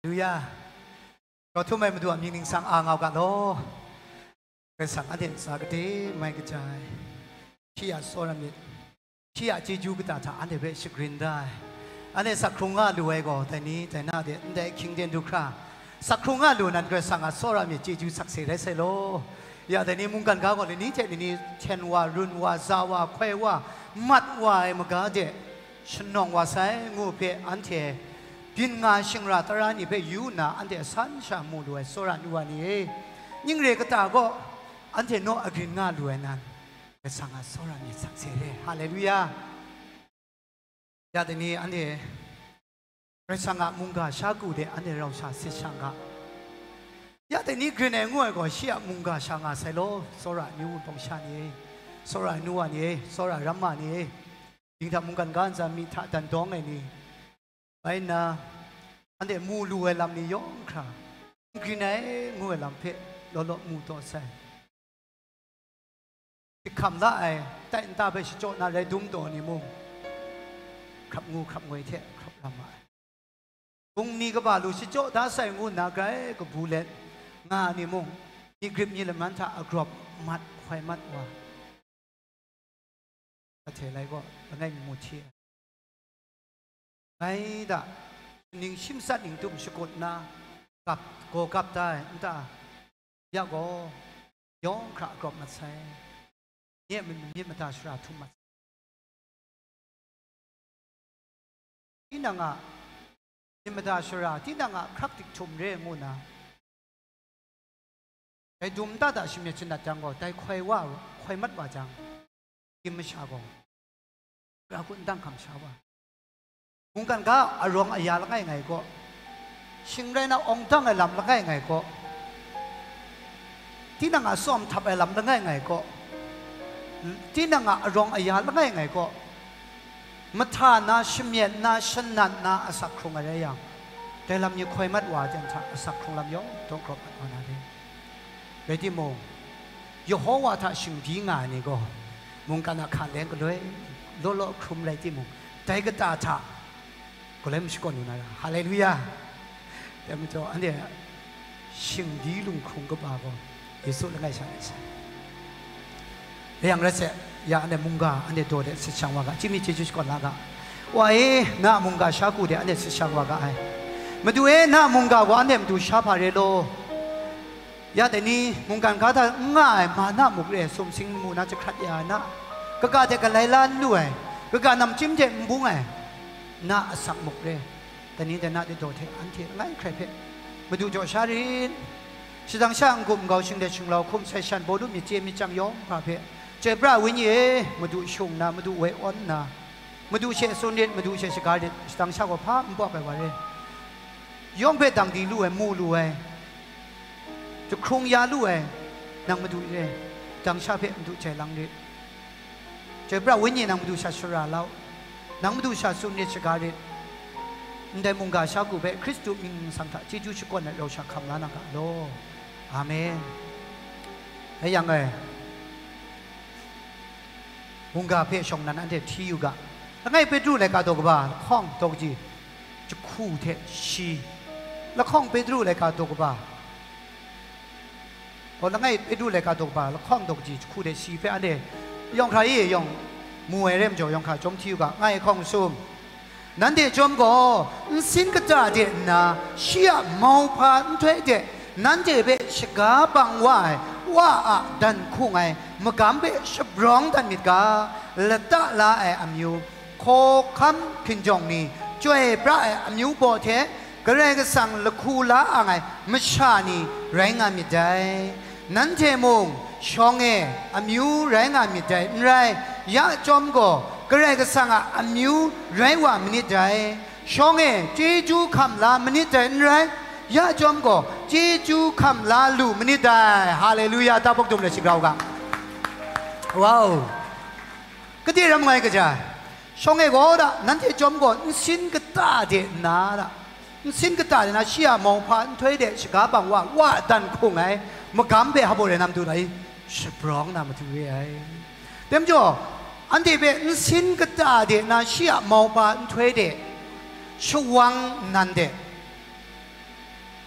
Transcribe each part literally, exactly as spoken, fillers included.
Haleluya. Rau htum ai Madu a mying ningsang a ngau ga law. Karai Kasang anhte ntsa gade mai kaja ai. Shi a tsawra myit, shi a chyeju kata hta anhte hpe shagrin da ai. Anhte sak hkrung nga lu ai gaw, dai ni, dai na de, ndai ahkying ten du hkra, sak hkrung nga lu nan Karai Kasang a tsawra myit chyeju sakse rai sai law. Ya dai ni mungkan ga gaw, lani hte lani hten wa, run wa, za wa, hkoi wa, mat wa ai maga de, shanawng wa sai, ngu hpe anhte byin nga shingra tara ni hpe yu nna, anhte asan sha mu lu ai tsawra nu wa ni e, ning re kata gaw, anhte naw agrin nga lu ai nan, Karai Kasang a tsawra myit sakse re. Haleluya! Ya dai ni anhte Karai Kasang a mungga sha ku de anhte rau sha sit sha nga. Ya dai ni grin ai ngu ai gaw, shi a mungga sha nga sai law, tsawra amyu wunpawng sha ni e, tsawra anu wa ni e, tsawra ramma ni e, dinghta mungkan ga ntsa mi hta dan dawng ai ni, bai nna, anhte mu lu ai lam ni yawng hkra, n grin ai ngu ai lam hpe law law mu taw sai. Hkam la ai, tai nta hpe shachyaw na rai dum taw ni mung, hkrap ngu hkrap ngoi hte hkrap ram ma ai. Bungli kaba lu shachyaw da sai ngu nna grai kabu let nga ni mung, myi grip myi laman hta agrawp mat hkoi mat wa, Kahthe lai gaw langai mi mu hti ai. Ngai da, ning shi matsat ning tum shakut nna, gap, gaw gap da ai nta, ya gaw, yawng hkra grawp mat sai, nye a myit mada shara htum mat sai. Tinang a myit mada shara, tinang a hkrak dik htum re ngu nna, dai dum nta hta shamyet shanat jang gaw, dai hkoi wa, hkoi mat wa jang, tim masha gaw, ra hku ndang hkam sha wa, mungkan ga arawng aya langai ngai gaw, shing rai na awng dang ai lam langai ngai gaw, tinang a tsawm htap ai lam langai ngai gaw, tinang a arawng aya langai ngai gaw, mahta na, shamyet na, shanat na asak hkrung ai rai yang, dai lam ni hkoi mat wa ai hta asak hkrung lam yawng dawng grawp mat wa na re. Rai timung, Yehowa hta shingdi nga ai ni gaw, mungkan a hka leng galoi, law law hkrum rai timung, dai kata hta galoi mashakawn lu na ra. Haleluya! Dai majaw, anhte shingdi lunghkrung kaba gaw Yesu langai sha rai sai. Rai yang rai se, ya anhte mungga, anhte daw de sit shang wa ga, chyinmyi chyeju shakawn la ga. Wa e, na a mungga sha ku de anhte sit shang wa ga ai. Madu e, na a mungga gaw anhte madu sha hpa re law. Ya dai ni, mungkan ga hta n nga ai, mana muk re, sumsing mu na jahkrat ya ai na, kaga hte galai la n lu ai, kaga namchyim hte n bung ai, na asak muk re, dai ni dai na de daw hte anhte langai hkrai hpe, Madu jaw sha rit. Shadang sha n-gup n-gau, shinglet shinglau, hkum sai shan, bawlu myit chye myit chyang yawng hpa hpe, Chyoi pra Wenyi e, Madu shung nna, Madu woi awn nna, Madu she tsun rit, Madu she shaga rit, shadang sha gaw hpa n bawk ai wa re. Yawng hpe dang di lu ai, mu lu ai, jahkrung ya lu ai, nang Madu re, dang sha hpe Madu jai lang rit. Chyoi pra Wenyi nang Madu sha shara lau, nang Madu sha tsun rit, shaga rit. Ndai mungga sha ku hpe Hkristu mying ningsang hta chyeju shakawn ai rau sha hkam la na ga law. Amen. Rai yang e, mungga hpe shawng nnan anhte hti yu ga. Langai Petru laika daw kaba lahkawng daw kaji jahku hte shi. Lahkawng Petru laika daw kaba, oh, langai Petru laika daw kaba lahkawng daw kaji jahku hte shi hpe anhte yawng hkra e yawng mu ai rai majaw, yawng hkra chyawm hti yu ga, langai hkawng sum. Nanhte chyawm gaw, nsin kata de nna, shi a mauhpa nhtoi de, nanhte hpe shaga bang wa ai Wa a dan hkung ai magam hpe shabrawng dat myit ga, lata la ai amyu, hkawhkam hkinjawng ni, chyoi pra ai amyu baw hte, Karai Kasang lahku la ang ai masha ni rai nga myit dai. Nanhte mung shawng e amyu rai nga myit dai, n rai, ya chyawm gaw Karai Kasang a amyu rai wa manit dai. Shawng e chyeju hkam la manit dai, n rai, ya chyawm gaw chyeju hkam la lu manit dai. Haleluya, ta bawk dum let shagrau ga. Wow! Gade ram ngai kaja ai. Shawng e gaw da, nanhte chyawm gaw nsin kata de nna da, nsin kata de nna shi a mauhpa nhtoi de shaga bang wa, Wa dan hkung ai magam hpe hpaw rai na matu rai shabrawng na matu re ai. Dai majaw, anhte hpe nsin kata de nna shi a mauhpa nhtoi de shawang nnan de,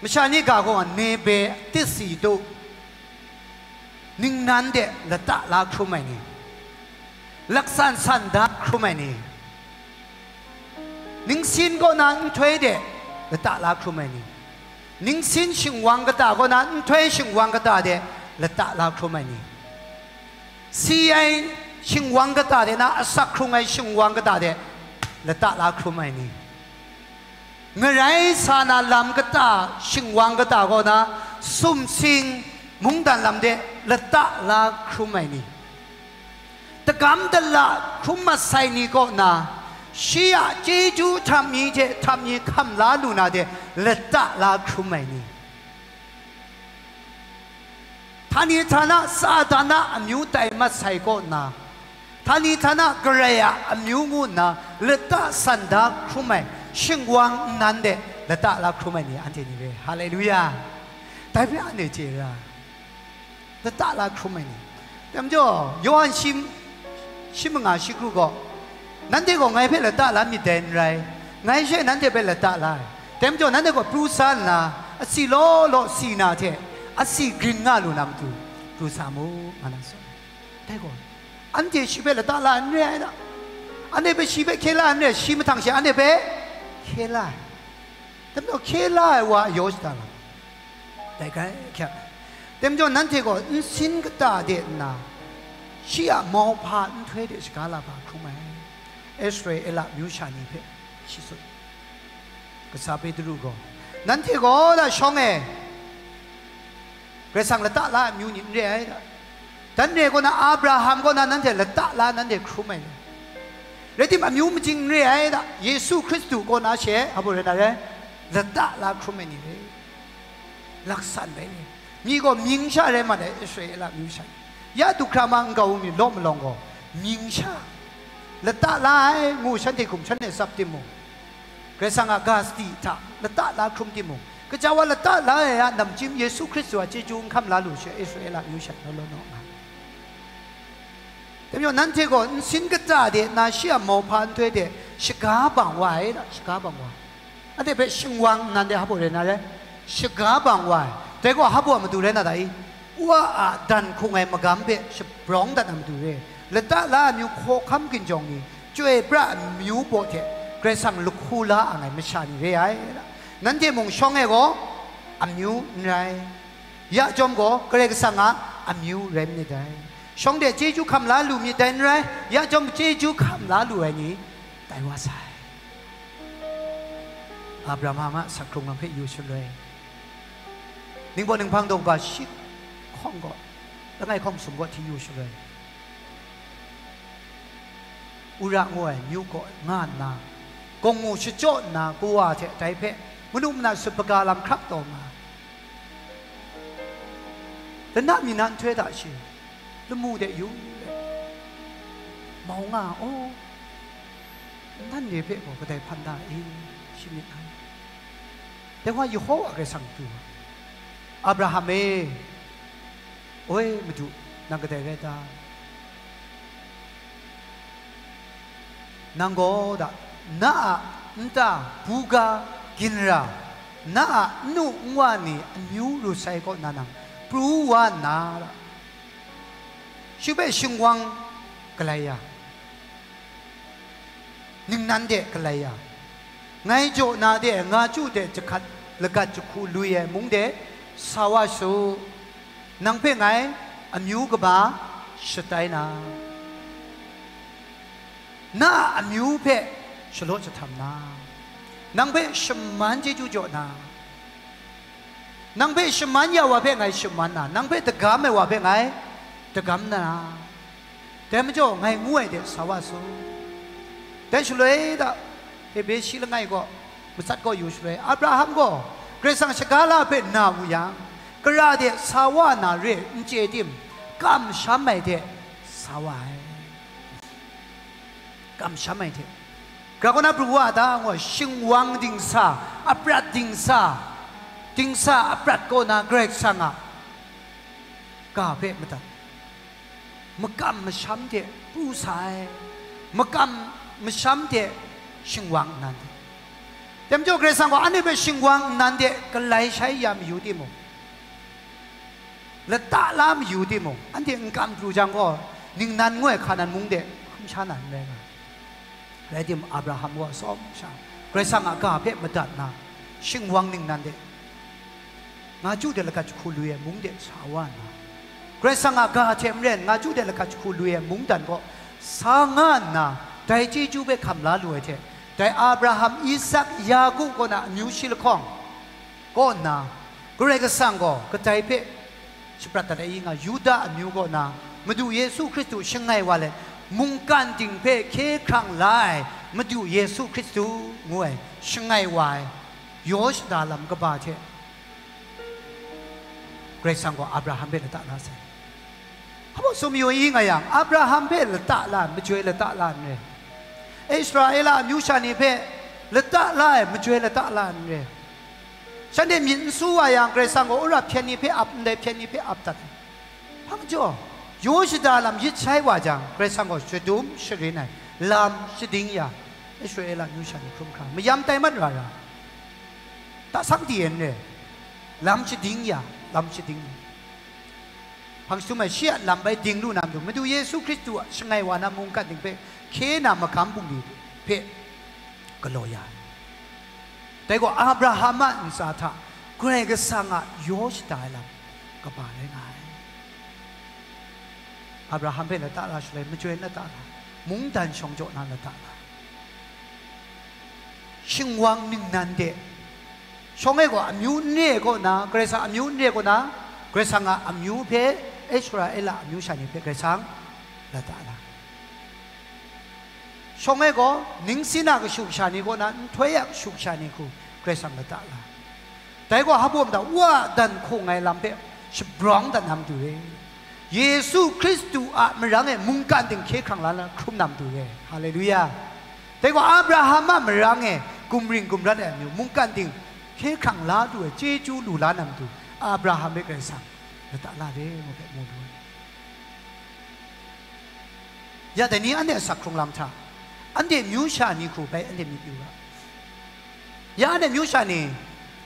Masha ni ga gaw nebe, tisi tu, ningnan de lata la hkrum ai ni, laksan san da hkrum ai ni, ningsin kaw na nhtoi de lata la hkrum ai ni, ningsin shingwang kata kaw na nhtoi shingwang kata de lata la hkrum ai ni, si ai shingwang kata de na asak hkrung ai shingwang kata de lata la hkrum ai ni, ngarai sa na lam kata shingwang kata kaw na sumsing mungdan lam de lata la hkrum ai ni, tagam dala hkrum mat sai ni kaw na shi a chyeju htam mi hte htam mi hkam la lu na de lata la hkrum ai ni, htani htana Satan a amyu tai mat sai kaw nna, htani htana Karai a amyu ngu nna lata san da hkrum ai shingwang nnan de lata la hkrum ai ni anhte ni re. Haleluya! Dai hpe anhte chye ra, lata la hkrum ai ni. Dai majaw, Yawhan shi, shi manga shi kru gaw, nanhte gaw ngai hpe lata la myit dai n rai, ngai she nanhte hpe lata la ai. Dai majaw, nanhte gaw pru sa nna, asi law law si na hte asi grin nga lu na matu, pru sa mu, nga na tsun. Dai gaw, anhte shi hpe lata la ai n re ai da. Anhte hpe shi hpe hkye la ai n re, shi mahtang she anhte hpe hkye la ai. Dai majaw, hkye la ai wa a yaw shada lam, dai hkrai hkyak ai. Dai majaw, nanhte gaw nsin kata de nna, shi a mauhpa nhtoi de shaga la ga hkrum ai, Israela myu sha ni hpe shi tsun. Kasa Petru gaw, nanhte gaw da shawng e, Karai Kasang lata la ai amyu ni n re ai da. Dan re kaw na, Abraham kaw na nanhte lata la nanhte hkrum ai ni, rai tim, amyu majing n re ai da. Yesu Hkristu kaw na she, hpa rai na rai, lata la hkrum ai ni re, laksan bai re. Mi gaw mying sha rai mat ai, Israela myu sha. Ya du hkra ma nkau mi law malawng gaw, mying sha lata la ai ngu shanhte hkum shanhte tsap timung, Karai Kasang a ga sadi hta lata la hkrum timung, kaja wa lata la ai a namchyim Yesu Hkristu a chyeju n hkam la lu she, Israela myu sha law law naw nga. Dai majaw, nanhte gaw nsin kata de na shi a mauhpa nhtoi de shaga bang wa ai da, shaga bang wa ai. Anhte hpe shingwang nnan de hpa rai na rai, shaga bang wa ai. Dai gaw hpa a matu rai na ta i? Wa a dan hkung ai magam hpe shabrawng dat na matu re, lata la ai amyu hkawhkam ginjawng ni, chyoi pra ai amyu baw hte Karai Kasang lahku la ang ai masha ni re ai. Nanhte mung shawng e gaw amyu n rai, ya chyawm gaw Karai Kasang a amyu rai myit dai. Shawng de chyeju hkam la lu myit dai n rai, ya chyawm chyeju hkam la lu ai ni tai wa sai. Abraham a asak hkrung lam hpe yu shaloi, ningbaw ninghpang daw kaba shi hkawng gaw, langai hkawng sum gaw hti yu shaloi, Ura ngu ai myu kaw nga nna, gawngngu shachyaw nna, kawa hte dai hpe manu mana sut hpaga lam hkrap taw nga ai. Lana mi na nhtoi hta shi, lamu de yu let, mau nga, aw, nanhte hpe gaw kadai hpan da e, shi myit ai. Dai wa Yehowa Karai Kasang du, Abraham e, oi Madu, nang kadai rai ta? Nang gaw da, na a nta, buga, ginra, na a nnu nwa ni amyu ru sai kaw na nang pru wa nna, shi hpe shingwang galai ya, ningnan de galai ya, ngai jaw na de nga chyu de jahkat lagat jahku lui ai mung de sa wa su. Nang hpe ngai amyu kaba shatai na, na a amyu hpe shalaw jahtam na, nang hpe shaman chyeju jaw na, nang hpe shaman ya wa hpe ngai shaman na, nang hpe dagam ai wa hpe ngai dagam na, dai majaw ngai ngu ai de sa wa su. Dai shaloi da, Hebre shi langai gaw, matsat gaw yu shaloi, Abraham gaw Karai Kasang shaga la hpe na wu yang, kara de sa wa na re n chye tim, kamsham ai de sa wa ai. Kamsham ai hte, gara kaw na pru wa ta ngu, shingwang dingsa, aprat dingsa, dingsa aprat kaw na Karai Kasang a ga hpe madat, makam masham hte pru sa ai, makam masham hte shingwang nnan hte, Dai majaw Karai Kasang gaw anhte hpe shingwang nnan de galai shai ya mayu timung, lata la mayu timung, anhte n kam pru jang gaw, ningnan ngu ai hkanan mung de hkrum sha na n rai nga. Rai timung, Abraham gaw atsawm sha, Karai Kasang a ga hpe madat na, shingwang ningnan de, nga chyu de lagat jahku lui ai mung de sa wa nna, Karai Kasang a ga hte maren nga chyu de lagat jahku lui ai mungdan kaw sa nga nna, dai chyeju hpe hkam la lu ai hte, dai Abraham, Isak, Yaku kaw na amyu shi lahkawng kaw nna, Karai Kasang gaw kadai hpe shaprat dat ai i nga, Yuda amyu kaw na Madu Yesu Hkristu shangai wa let, mungkan ting hpe hkye hkrang la ai Madu Yesu Hkristu ngu ai shangai wa ai yaw shada lam kaba hte, Karai Kasang gaw Abraham hpe lata la sai. Hpa sum yu i nga yang, Abraham hpe lata la ai, majoi lata la ai n rai. Israela amyu sha ni hpe lata la ai, majoi lata la ai n rai. Shanhte myit n su wa yang, Karai Kasang gaw wora hpyen ni hpe ap, ndai hpyen ni hpe ap dat ai. Hpa majaw, yaw shada lam yit shai wa jang, Karai Kasang gaw shadum sharin ai, lam shading ya, Israela amyu sha ni hkrum hkra, mayam tai mat ra ra, tasang di n rai, lam shading ya, lam shading ya. Hpang jahtum ai shi a lam bai ding lu na matu, Madu Yesu Hkristu a shangai wa na mungkan ting hpe hkye na magam bungli hpe galaw ya ai. Dai gaw Abraham a ntsa hta Karai Kasang a yaw shada ai lam kaba rai nga ai. Abraham hpe lata la shaloi, majoi lata la, mungdan shawng jaw na lata la, shingwang ningnan de, shawng e gaw amyu n re ai kaw na, Karai Kasang amyu n re ai kaw na, Karai Kasang a amyu hpe Israela amyu sha ni hpe Karai Kasang lata la. Shawng e gaw ningsin a kashu kasha ni kaw na, nhtoi a kashu kasha ni hku Karai Kasang lata la. Dai gaw hpa baw madat, wa dan hkung ai lam hpe shabrawng dat na matu re. Yesu Hkristu a marang e mungkan ting hkye hkrang la na hkrum na matu re. Haleluya! Dai gaw Abraham a marang e gumring gumrat ai amyu, mungkan ting hkye hkrang la du ai chyeju lu la na matu, Abraham hpe Karai Kasang lata la re ngu hpe mu lu ai. Ya dai ni anhte a sak hkrung lam hta, anhte myu sha ni hku bai anhte myit yu ga. Ya anhte myu sha ni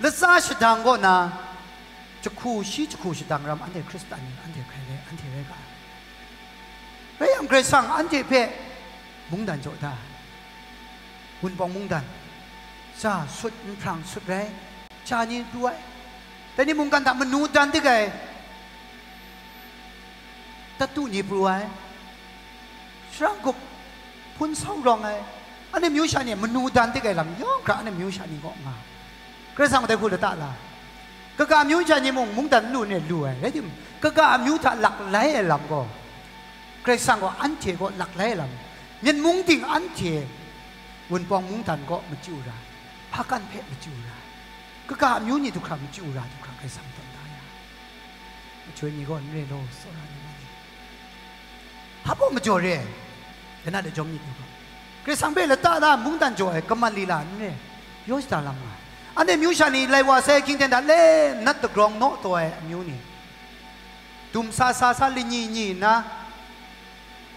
latsa shadang kaw na, jahku shi jahku shadang ram anhte Hkristan ni anhte hkrai rai, anhte rai ga ai. Rai yang, Karai Kasang anhte hpe mungdan jaw da ai. Wunpawng mungdan, ja sut, nhprang sut rai, ja ni pru ai, dai ni mungkan hta manu dan dik ai, tatu ni pru ai, sharang gup hpun sau rawng ai, anhte myu sha ni manu dan dik ai lam yawng hkra anhte myu sha ni kaw nga. Karai Kasang dai hku lata la, kaga amyu sha ni mung mungdan n lu ni lu ai, rai timung, kaga amyu hta laklai ai lam gaw, Karai Kasang gaw anhte kaw laklai ai lam, myit mung ting anhte Wunpawng mungdan kaw machyu ra, hpakan hpe machyu ra, kaga amyu ni du hkra machyu ra du hkra Karai Kasang tawn da ya, majoi ni gaw n re law, tsawra ni wa ni. Hpa baw majaw re ai, lanat lajawng myit ni gaw, Karai Kasang hpe lata la mungdan jaw ai kaman lila n re, yaw shada lam nga ai. Anhte myu sha ni lai wa sai, hkying ten hta le nat dagrawng naw taw ai amyu ni, dum sa sa sa, lanyi nyi nna,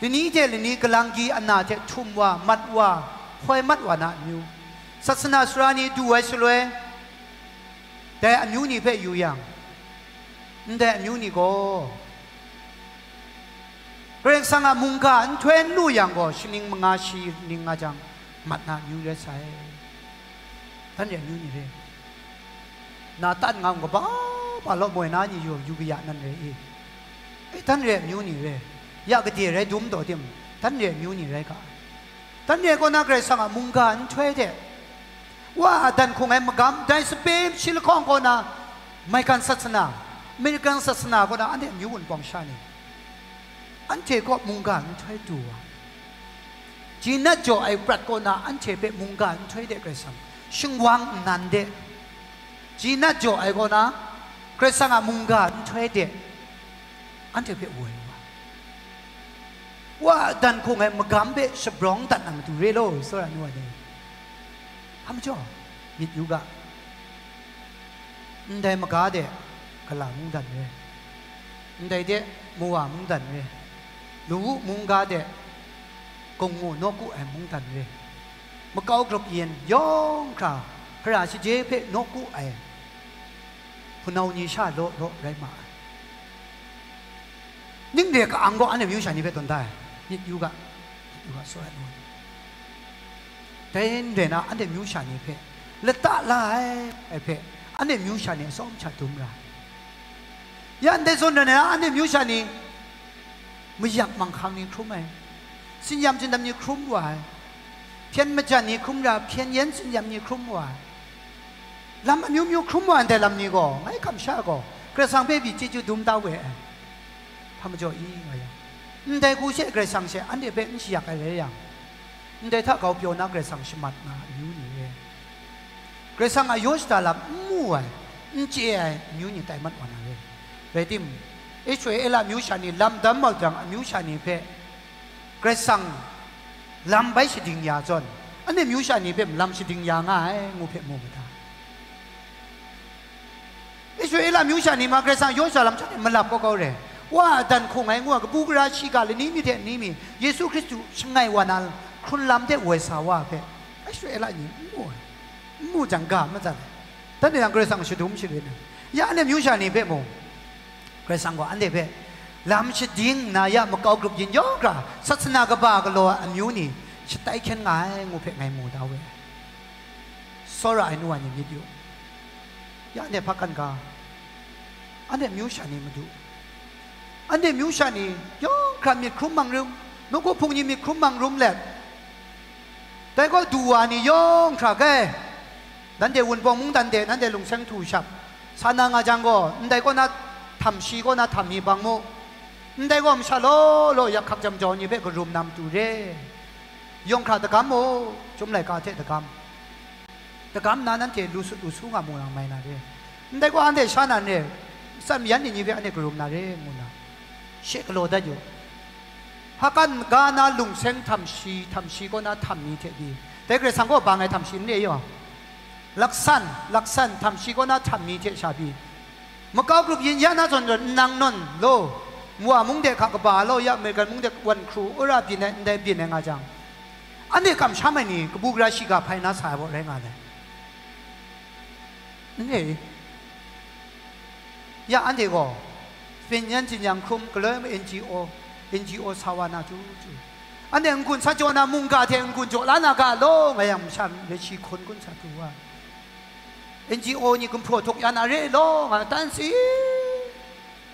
lani hte lani galanggi ana hte htum wa, mat wa, hkoi mat wa na amyu, sasana sara ni du ai shaloi, dai amyu ni hpe yu yang, ndai amyu ni gaw Karai Kasang a mungga nhtoi n lu yang gaw, shaning manga shi ning nga jang, mat na amyu rai sai. Dan re amyu ni re, na tan nga kaba ba law moi na ni yu, yu kaya nan re i? E, dan re amyu ni re, ya gade rai dum taw tim, dan re amyu ni rai ga ai. Dan re kaw na Karai Kasang a mungga nhtoi hte, wa dan hkung ai magam, dai sape shi lahkawng kaw na, Maigan sasana, American sasana kaw na, anhte amyu wunpawng sha ni, anhte kaw mungga nhtoi du wa, jinat jaw ai prat kaw na, anhte hpe mungga nhtoi de Karai Kasang shingwang nnan de, jinat jaw ai kaw na, Karai Kasang a mungga nhtoi de anhte hpe woi wa, wa dan hkung ai magam hpe shabrawng dat na matu re law, tsawra nu wa ni. Hpa majaw, myit yu ga, ndai maga de, gala mungdan re, ndai de, mawa mungdan re, lawu mungga de, gungmu nawku ai mungdan re, makau grup yin yawng hkra, Mara shaje hpe nawku ai hpunau ni sha law law rai ma ai. Ning re ka-ang gaw anhte myu sha ni hpe tawn da ai. Myit yu ga, myit yu ga, tsawra ai. Dai n rai na, anhte myu sha ni hpe lata la ai, ai hpe, anhte myu sha ni atsawm sha dum ra ai. Ya ndai zawn rai na, anhte myu sha ni mayak manghkang ni hkrum ai, tsinyam tsindam ni hkrum wa ai, hpyen majan ni hkrum ra, hpyen yen tsinyam ni hkrum wa ai, lam amyu myu hkrum wa ndai lam ni gaw, ngai kamsha gaw, Karai Kasang hpe pyi chyeju dum da we ai. Hpa majaw i nga yang, ndai hku she Karai Kasang she anhte hpe n shayak ai rai yang, ndai hta grau pyaw na Karai Kasang shamat na amyu ni re, Karai Kasang a yaw shada lam n mu ai, n chye ai amyu ni tai mat wa na re. Rai tim, Israela amyu sha ni lam dam mau jang, amyu sha ni hpe Karai Kasang lam bai shading ya zawn, anhte amyu sha ni hpe lam shading ya nga ai ngu hpe mu ma ta. Israela amyu sha ni ma Karai Kasang yaw sha lam hta e malap kau kau re. Wa a dan hkung ai ngu ai kabu gara shiga lani mi hte ni mi, Yesu Hkristu shangai wa na hkrun lam de woi sa wa hpe, Israela ni n mu ai, n mu jang ga matsat ai. Dan e yang Karai Kasang shadum sharin ai. Ya anhte amyu sha ni hpe mung, Karai Kasang gaw anhte hpe lam shading nna ya makau grup yin yawng hkra, sasana kaba galaw ai amyu ni shatai hkyen nga ai ngu hpe ngai mu da we ai. Tsawra ai nu wa ni myit yu. Ya anhte hpa kan ga, anhte myu sha ni madu, anhte myu sha ni yawng hkra myit hkrum mang rum, nawku hpung ni myit hkrum mang rum let, dai gaw du wa ni yawng hkra kai, nanhte wunpawng mungdan de nanhte lungseng htu shap sa na nga jang gaw, ndai kaw na htam shi kaw na htam mi bang mu, ndai gaw masha law law yak hkak jam jau ni hpe karum na matu re. Yawng hkra dagam mu, Chyum laika hte dagam, dagam nna nanhte lu sut lu su nga mu yang mai na re. Ndai gaw anhte sha na n re, matsan mayan ni ni hpe anhte karum na re, ngu nna she galaw dat yu. Hpa kan ga na lungseng htam shi, htam shi kaw na htam mi hte pyi, dai Karai Kasang kaw bang ai htam shi n re yaw, laksan, laksan htam shi kaw na htam mi hte sha pyi, makau grup yin ya na zawn zawn, nang nawn law, wa mung de hka kaba law, ya American mung de wan hkru, ura byin ai, ndai byin ai nga jang, anhte kamsham ai ni kabu gara shiga hpai na sa ai baw rai nga ai. N re, ya anhte gaw, Finyan Jinyang Hkrum galoi ma N G O, N G O sa wa na chyu chyu, anhte n-gun sa jaw na mungga hte n-gun jaw la na ga law, nga yang masha re shi hkun kun sa pru wa, N G O ni gumhpraw htuk ya na re law, nga tan si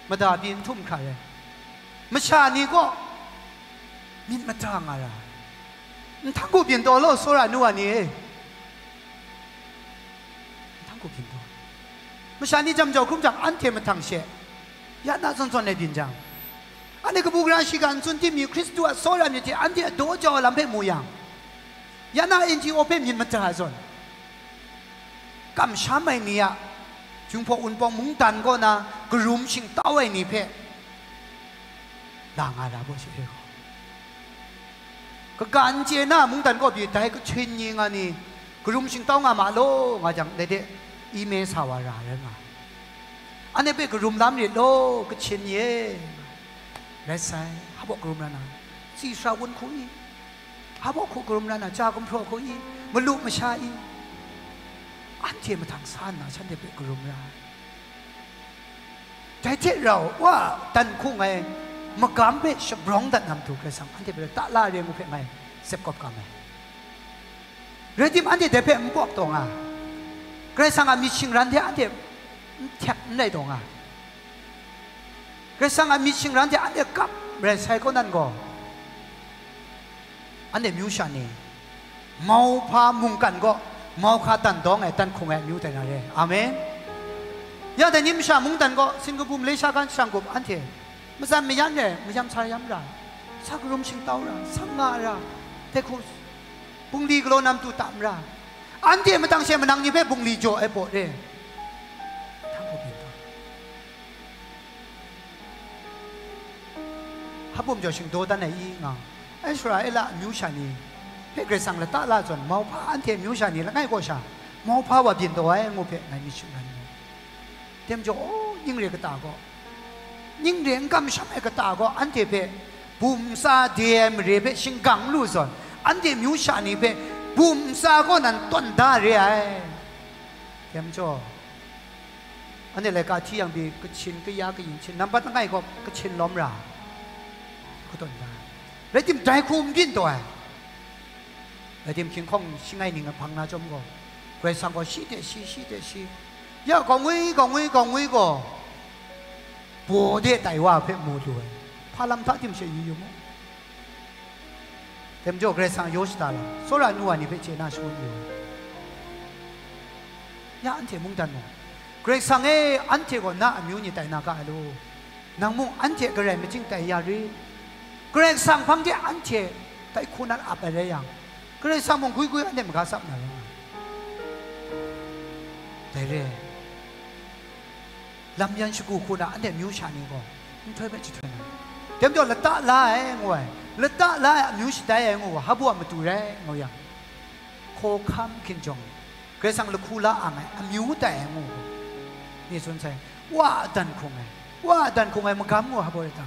mada pyi n htum hkra ai. Masha ni gaw myit mada nga ra, nhtang hku byin taw law, tsawra nu wa ni e. Nhtang hku byin taw. Masha ni jam jau hkrum jang, anhte mahtang she ya na zawn zawn e byin jang, anhte kabu gara shiga n tsun tim mi Hkristu a tsawra myit hte anhte a daw jau ai lam hpe mu yang, ya na N G O hpe myit mada ai zawn, kamsham ai ni a, Jinghpaw Wunpawng mungdan kaw na karum shingtau ai ni hpe la nga ra baw she gaw, kaga n chye na mungdan kaw pyi dai kahcin ni nga ni karum shingtau nga ma law, nga jang, dai de ime sa wa ra rai nga, anhte hpe karum la marit law, kahcin ni e, rai sai, hpa baw karum ra na, tsi sara wun hku i, hpa baw hku karum ra na, ja gumhpraw hku i, malu masha i, anhte mahtang sa nna shanhte hpe karum ra ai. Dai hte rau, wa dan hkung ai magam hpe shabrawng dat na matu Karai Kasang anhte hpe ta la re ngu hpe ngai sep kawp kam ai. Rai tim, anhte dai hpe n pawk taw nga, Karai Kasang a myit shingran hte anhte n htek n rai taw nga, Karai Kasang a myit shingran hte anhte kap rai sai kaw nan gaw, anhte myu sha ni mauhpa mungkan gaw mauhka dan dawng ai, dan hkung ai amyu tai na re. Amen. Ya dai ni masha mungdan gaw, Singapore, Malaysia kan shang gup anhte matsan mayan re, mayam sa yam ra, sa karum shingtau ra, sa nga ra, dai hku bungli galaw nam tu tam ra, anhte matang she manang ni hpe bungli jaw ai baw re. Hpa bum jau shingdaw dan ai i nga, Israela amyu sha ni hpe Karai Kasang lata la zawn, mauhpa anhte amyu sha ni langai kaw sha mauhpa wa byin taw ai ngu hpe ngai myit shingran mu. Tem jaw, ning re kata gaw, ning re n kamsham ai kata gaw, anhte hpe bum tsa de ai mare hpe shingkang lu zawn, anhte amyu sha ni hpe bum tsa kaw nan tawn da re ai. Dai majaw, anhte laika hti yang pyi, kachyin kaya kayin hte nampat langai gaw kachyin lawm ra, hku tawn da. Rai timung, dai hku n byin taw ai. Rai timung, hkying hkawng shangai ning a hpang na chyawm gaw, Karai Kasang gaw shi hte shi, shi hte shi, ya, gaw ngwi, gaw ngwi, gaw ngwi gaw, baw de tai wa hpe mu lu ai. Hpa lam hta tim she yu yu mu. Dai majaw Karai Kasang yaw shada lam, tsawra nu wa ni hpe chye na shangun yu ai. Ya anhte mungdan mung, Karai Kasang e, anhte gaw na amyu ni tai na ga ai lu? Nang mung anhte garai majing tai ya rit. Karai Kasang hpang de anhte tai hku na ap ai rai yang, Karai Kasang mung gwi gwi anhte maga tsap na rai nga ai. Dai re ai. Lam yan shagu hku na anhte amyu sha ni gaw nhtoi hpe jahtoi na, dai majaw lata la ai ngu ai, lata la ai amyu shatai ai ngu gaw, hpa baw a matu rai ngu yang, hkawhkam hkinjawng, Karai Kasang lahku la ang ai amyu tai ai ngu gaw, ni tsun sai, wa a dan hkrung ai, wa a dan hkrung ai magam ngu hpa baw rai ta?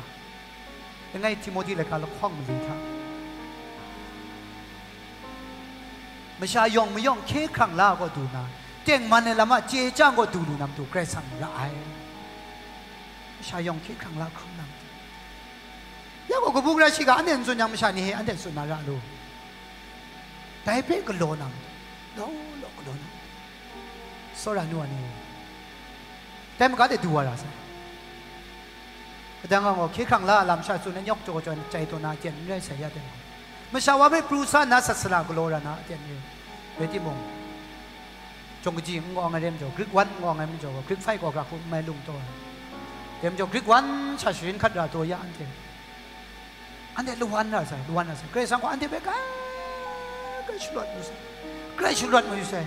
Langai Timohti laika lahkawng mali hta, masha yawng mayawng hkye hkrang la gaw du na, tengman ai lam a chye chyang gaw du lu na matu Karai Kasang ra ai. Masha yawng hkye hkrang la hkrum na matu, ya gaw kabu gara shiga anhte n tsun yang, masha ni e anhte tsun na ra lu? Dai hpe galaw na matu, law law galaw na matu, tsawra nu wa ni, dai maga de du wa ra sai. Kadang gaw hkye hkrang la a lam sha tsun ai nyawk jaw jaw ai chye taw na aten n rai sai ya dai gaw, masha wa hpe pru sa nna sat sara galaw ra na aten re. Rai timung, jawng kaji n ngawng ai re majaw, Greek one n ngawng ai majaw gaw, Greek five gaw gara hku n mai lung taw ai. Dai majaw Greek one sha sharin hkat ra taw ya anhte. Anhte lawan ra sai, lawan ra sai. Karai Kasang gaw anhte hpe kai, kai shalawt mu sai, kai shalawt mu sai.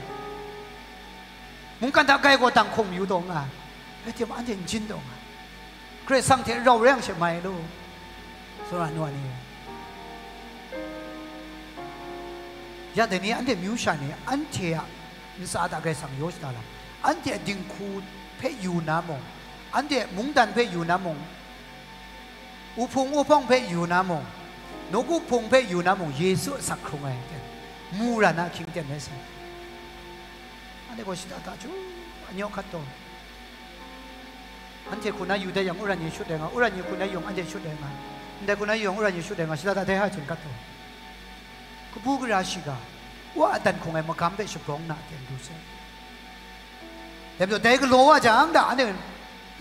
Mungkan hta kai gaw dang hkung mayu taw nga ai, rai timung, anhte n jin taw nga ai. Karai Kasang hte rau rai yang she mai lu, tsawra nu wa ni. Ya dai ni, anhte myu sha ni, anhte a ntsa hta Karai Kasang yaw shada lam, anhte a dinghku hpe yu na mung, anhte mungdan hpe yu na mung, uhpung uhpawng hpe yu na mung, nawku hpung hpe yu na mung, Yesu asak hkrung ai ten, mu ra na ahkying ten rai sai. Anhte gaw shada da chyu, anyawk hkat taw, anhte hku na yu dai yang, Uran ni shut ai nga, Uran ni hku na yung anhte shut ai nga, ndai hku na yung Uran ni shut ai nga, shada da dai ha chyen hkat taw, kabu gara shiga, wa a dan hkrung ai magam hpe shabrawng na ten du sai. Dai majaw, dai galaw wa jang, da anhte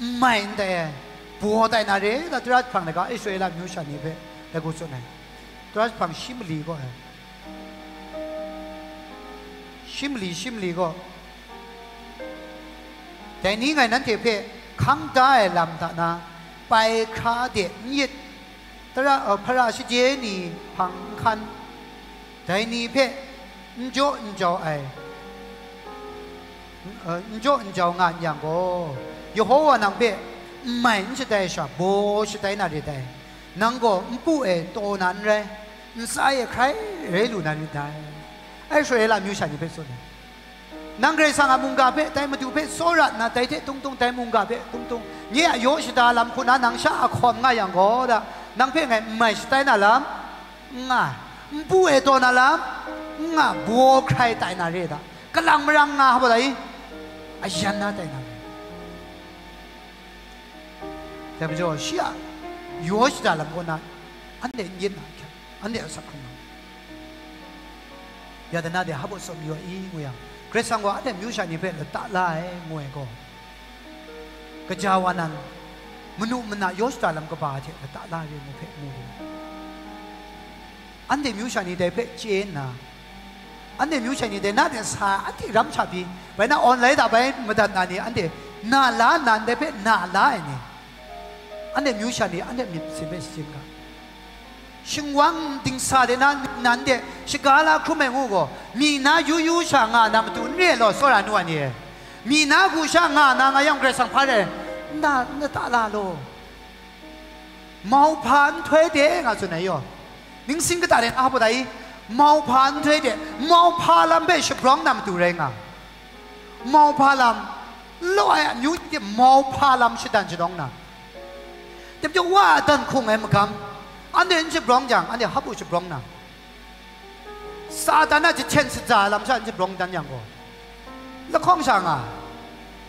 n mai ndai ai, baw tai na re, da tara jahprang laika Israela amyu sha ni hpe dai hku tsun ai. Tara jahprang shi mali gaw, shi mali, shi mali gaw, dai ni ngai nanhte hpe hkang da ai lam hta na, pai hkra de n yit, tara, uh, hpara shade ni hpang n hkan, dai ni hpe n jaw n jau ai, uh, n jaw n jau nga n yang gaw, Yehova nang hpe n mai n shatai ai sha, baw shatai na re dai. Nang gaw npu e taw na n rai, ntsa e hkrai rai lu na rit dai. Israela amyu sha ni hpe tsun ai. Nang Karai Kasang a mungga hpe, dai Madu hpe tsawra nna, dai hte tungtung dai mungga hpe tungtung, nye a yaw shada lam hku na nang sha a hkawm nga yang gaw, da, nang hpe ngai n mai shatai na lam n nga ai, npu e taw na lam n nga, baw hkrai tai na re da, kalang marang nga hpa da i, ayan na tai na re. Dai majaw, shi a yaw shada lam kaw na, anhte n yit na ahkyak, anhte a sak hkrung na, ya dana de hpa baw tsawm yu ai i, ngu yang, Karai Kasang gaw anhte myu sha ni hpe lata la ai, ngu ai gaw, kaja wa nan, manu mana yaw shada lam kaba hte lata la ai re ngu hpe mu lu. Anhte myu sha ni dai hpe chye nna, anhte myu sha ni dai na de sa ai, anhte ram sha pyi, bai na online hta bai madat na ni, anhte na la nna ndai hpe na la ai ni, anhte myu sha ni anhte myit masin hpe shajin ga. Shingwang dingsa de na nan de shaga la hkrum ai ngu gaw, mi na yu yu sha nga na matu n re ai law, tsawra nu wa ni e. Mi na hku sha nga na nga yang, Karai Kasang hpa rai n da, n da ta la law. Mauhpa nhtoi de nga tsun ai yaw, ningsing kata de na hpa da i? Mauhpa nhtoi de, mauhpa lam hpe shabrawng na matu rai nga. Mauhpa lam, law ai amyu ni hte mauhpa lam shadan shadawng na, dai majaw wa a dan hkung ai magam, anhte n shabrawng jang, anhte hpa baw shabrawng na, Satan a jahten shaja ai lam sha n shabrawng dan yang gaw, lahkawng sha nga,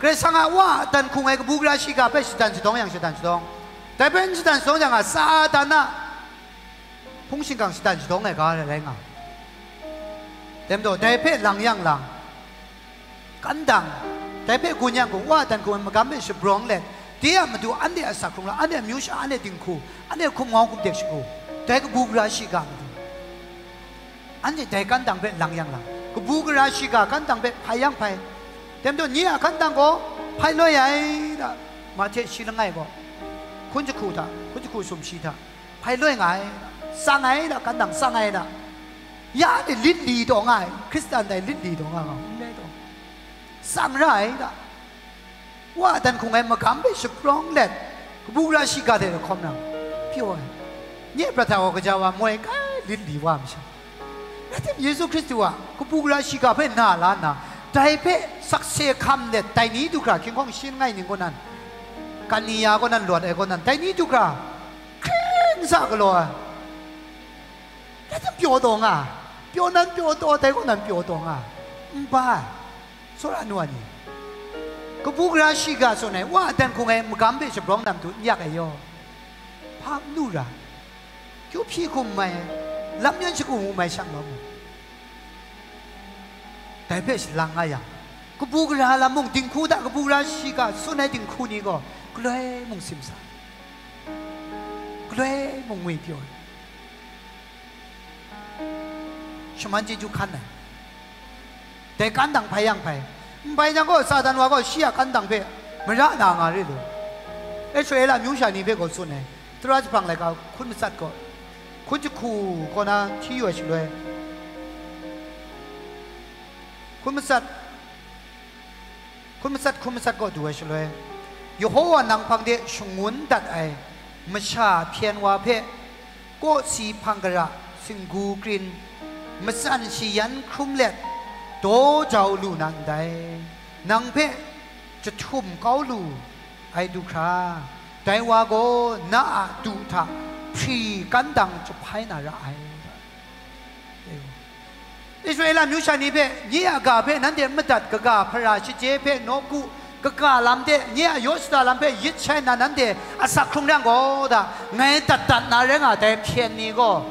Karai Kasang a Wa a dan hkung ai kabu gara shiga hpe shadan shadawng yang shadan shadawng, dai hpe n shadan shadawng yang a, Satan a hpung shingkang shadan shadawng ai ga rai nga. Dai majaw, dai hpe lang yang lang, kandang, dai hpe gun yang gun, Wa a dan hkung ai magam hpe shabrawng let, de a matu anhte a asak hkrung la, anhte a amyu sha, anhte dinghku, anhte hkum ngau hkum tek shagu, dai kabu gara shiga matu, anhte dai kandang hpe lang yang lang, kabu gara shiga kandang hpe hpai yang hpai. Dai majaw, nye a kandang gaw hpai loi ai da, Mahte shi langai gaw, hkun jahku hta, hkun jahku sumshi hta, hpai loi nga ai da, tsang ai da, kandang tsang ai da, ya de lit li taw nga ai, Hkristan dai lit li taw nga nga, n rai taw, tsang ra ai da, Wa a dan hkung ai magam hpe shabrawng let, kabu gara shiga hte lahkawm nang, pyaw ai. Nye prat hta gaw gaja wa moi kai lit li wa ai masha, rai tim, Yesu Hkristu a kabu gara shiga hpe na la nna, dai hpe sakse hkam let, dai ni du hkra, hkying hkawng shi langai ning kaw nan, kan ni ya kaw nan, lawt ai kaw nan, dai ni du hkra hkring sa galaw ai. Rai tim, pyaw taw nga, pyaw nan pyaw taw, dai kaw nan pyaw taw nga, n ba ai. Tsawra nu a ni, kabu gara shiga tsun ai, Wa a dan hkung ai magam hpe shabrawng na matu n yak ai yaw, hpa n lu ra, kyu hpyi hkum mai ai, lam yan shagu mu mai shang lawm ai. Dai hpe shalang nga yang, kabu gara lam mung, dinghku hta kabu gara shiga tsun ai dinghku ni gaw galoi mung simsa, galoi mung ngwi pyaw ai. Shaman chyeju hkan ai. Dai kandang hpai yang hpai. N hpai yang gaw, Satan wa gaw shi a kandang hpe mara na nga re lu. Israela amyu sha ni hpe gaw tsun ai. Tara jahpang laika hkun matsat gaw, hkun jahku kaw na hti yu ai shaloi, hkun matsat, hkun matsat, hkun matsat kaw du ai shaloi, Yehova nang hpang de shangun dat ai masha hpyen wa hpe, kawsi hpang gara, singgu krin, matsan shayan hkrum let, daw jau lu na ndai, nang hpe jahtum kau lu ai du hkra, dai wa gaw na a du hta hpri kandang jahpai na ra ai. Israela amyu sha ni hpe, nye a ga hpe nanhte madat kaga hpara shaje hpe nawku kaga lam de, nye a yaw shada lam hpe yit shai nna nanhte asak hkrung yang gaw da, ngai dat dat na rai nga ai dai hpyen ni gaw,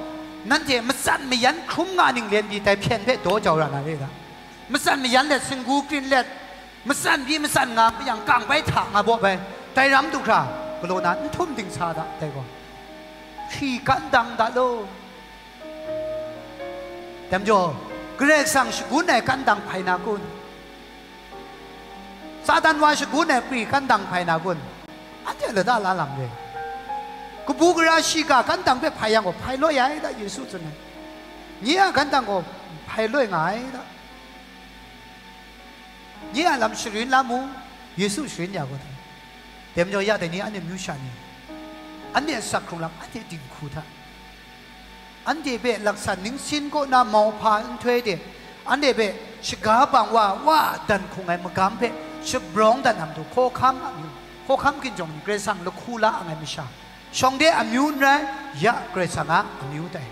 nanhte matsan mayan hkrum nga ninglen pyi dai hpyen hpe daw jau ra na re da. Matsan mayan let, singgu krin let, matsan pyi matsan nga yang, kang bai hta nga baw bai, dai ram du hkra, galaw na n htum dingsa da, dai gaw, hpri kandang da law. Dai majaw, Karai Kasang shagun ai kandang hpai na kun? Satan wa shagun ai hpri kandang hpai na kun? Anhte lata la lam re. Kabu gara shiga kandang hpe hpai yang gaw, hpai loi ai da, Yesu tsun ai. Nye a kandang gaw hpai loi nga ai da. Nye a lam sharin la mu, Yesu sharin ya gaw dai. Dai majaw, ya dai ni, anhte myu sha ni, anhte asak hkrung lam, anhte dinghku hta, anhte hpe laksan ningsin kaw na mauhpa nhtoi de, anhte hpe shaga bang wa, wa a dan hkung ai magam hpe shabrawng dat na matu, hkawhkam amyu, hkawhkam ginjawng ni, Karai Kasang lahku la ang ai masha, shawng de amyu n rai, ya Karai Kasang a amyu tai.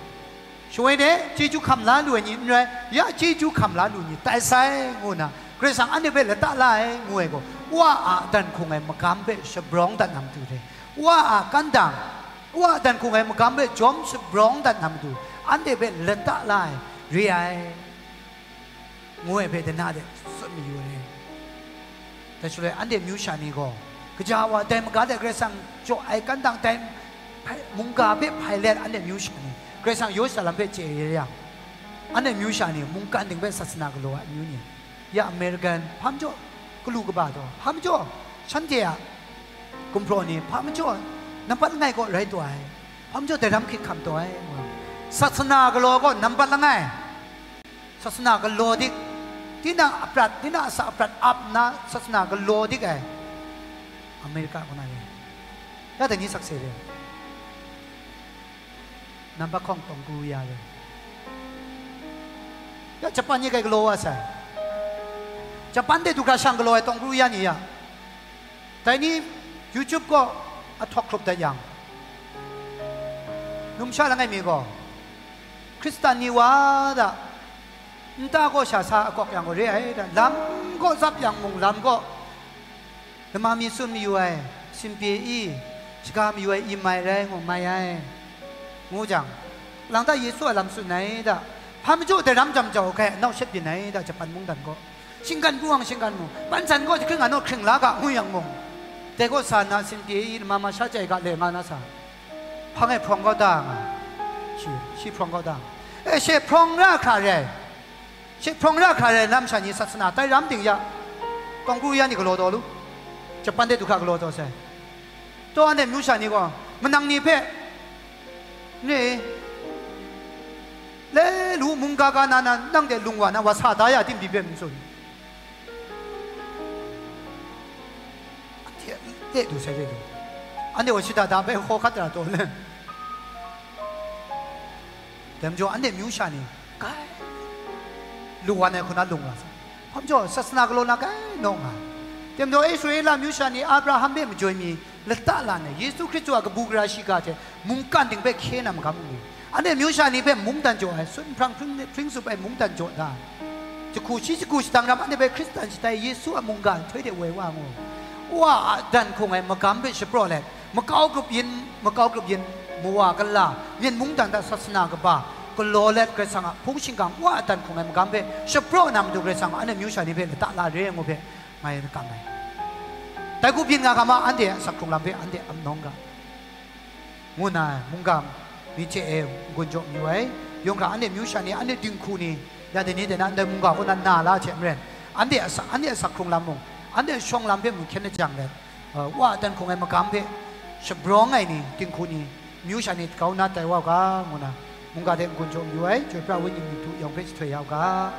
Shawng de chyeju hkam la lu ai ni n rai, ya chyeju hkam la lu ni tai sai, ngu nna Karai Kasang anhte hpe lata la ai, ngu ai gaw, Wa a dan hkung ai magam hpe shabrawng dat na matu re, Wa a kandang, Wa a dan hkung ai magam hpe jawm shabrawng dat na matu, anhte hpe lata la ai re ai, ngu ai hpe dana de tsun mayu ai. Dai shaloi anhte myu sha ni gaw, gaja wa dai maga de Karai Kasang jaw ai kandang dai hpai, mungga hpe hpai let anhte myu sha ni Karai Kasang yaw shada lam hpe chye ya yang, anhte myu sha ni mungkan ding hpe sasana galaw ai amyu ni, ya American, hpa majaw galu kaba taw, hpa majaw shanhte a gumhpraw ni, hpa majaw nampat langai kaw rai taw ai, hpa majaw dai ram hkyit hkam taw ai, nga, sasana galaw gaw nampat langai, sasana galaw dik, tinang a prat, tinang a sa a prat ap nna sasana galaw dik ai Amerika kaw na re, ya dai ni sakse re, nampat hkawng Tawng Korea re, ya Japan ni kai galaw wa sai, Japan de du hkra shang galaw ai Tawng Korea ni ya, dai ni YouTube kaw a htawk hkrup dat yang, numsha langai mi gaw, Hkristan ni wa da, nta kaw sha sa akawk yang gaw re ai da, lam kaw zap yang mung lam kaw, lama mi tsun mayu ai, sinpye i, shaga mayu ai i mai rai, ngu mai ai, ngu jang, lang ta Yesu a lam tsun ai da, hpa majaw dai ram jam jau hkai, nau shet byin ai da, Japan mungdan kaw. Shinggan pru ang shinggan mu, pansan kaw jahkring anawt hkring la ga, ngu yang mung, dai kaw sa na sinpye i, lama masha chye ga le nga na sa, hpang e hprawng kau da nga, shi, shi hprawng kau da nga, e, she hprawng ra hkra re ai. She hprawng ra hkra rai lam sha ni sasana tai ram ting ya, kawng kru ya ni galaw taw lu, Japan de du hkra galaw taw sai. Taw anhte myu sha ni gaw, manang ni hpe, ni, le lu mungga ga na na nang de lung wa na wa sa da ya tim pyi hpe n tsun. Anhte le du sai le lu. Anhte wa shada da bai hkaw hkat ra taw le. Dai majaw anhte myu sha ni, kai, lu wan ai hku na lung la sa. Hpa majaw, sasana galaw na kai naw nga. Dai majaw, Israela myu sha ni Abraham hpe majoi mi lata la nna, Yesu Hkristu a kabu gara shiga hte mungkan ting hpe hkye na magam u ni, anhte myu sha ni hpe mungdan jaw ai, sun hprang hpring, hpring tsup ai mungdan jaw da. Jahku shi jahku shadang ram anhte hpe Hkristan shatai Yesu a mungga nhtoi de woi wa ngu. Wa a dan hkung ai magam hpe shapraw let, makau grup yin, makau grup yin, mawa kala, myen mungdan hta sasana kaba, galaw let Karai Kasang a hpung shingkang wa a dan hkung ai magam hpe shapraw na matu Karai Kasang a anhte myu sha ni hpe lata la re ai ngu hpe ngai kam ai. Dai hku byin nga ga ma, anhte a asak hkrung lam hpe anhte ap nawng ga, ngu na mungga mi hte e n-gun jaw mayu ai. Yawng hkra anhte myu sha ni, anhte dinghku ni, ya dai ni dai na ndai mungga kaw na na la hte maren, anhte asak, anhte asak hkrung lam mung, anhte shawng lam hpe mung hkyen lajang let, uh, wa a dan hkung ai magam hpe shabrawng ai ni, dinghku ni, myu sha ni kau na tai wa u ga, ngu na mungga de n-gun jaw mayu ai. Chyoi pra Wenyi Myit Htu yawng hpe jahtoi ya u ga.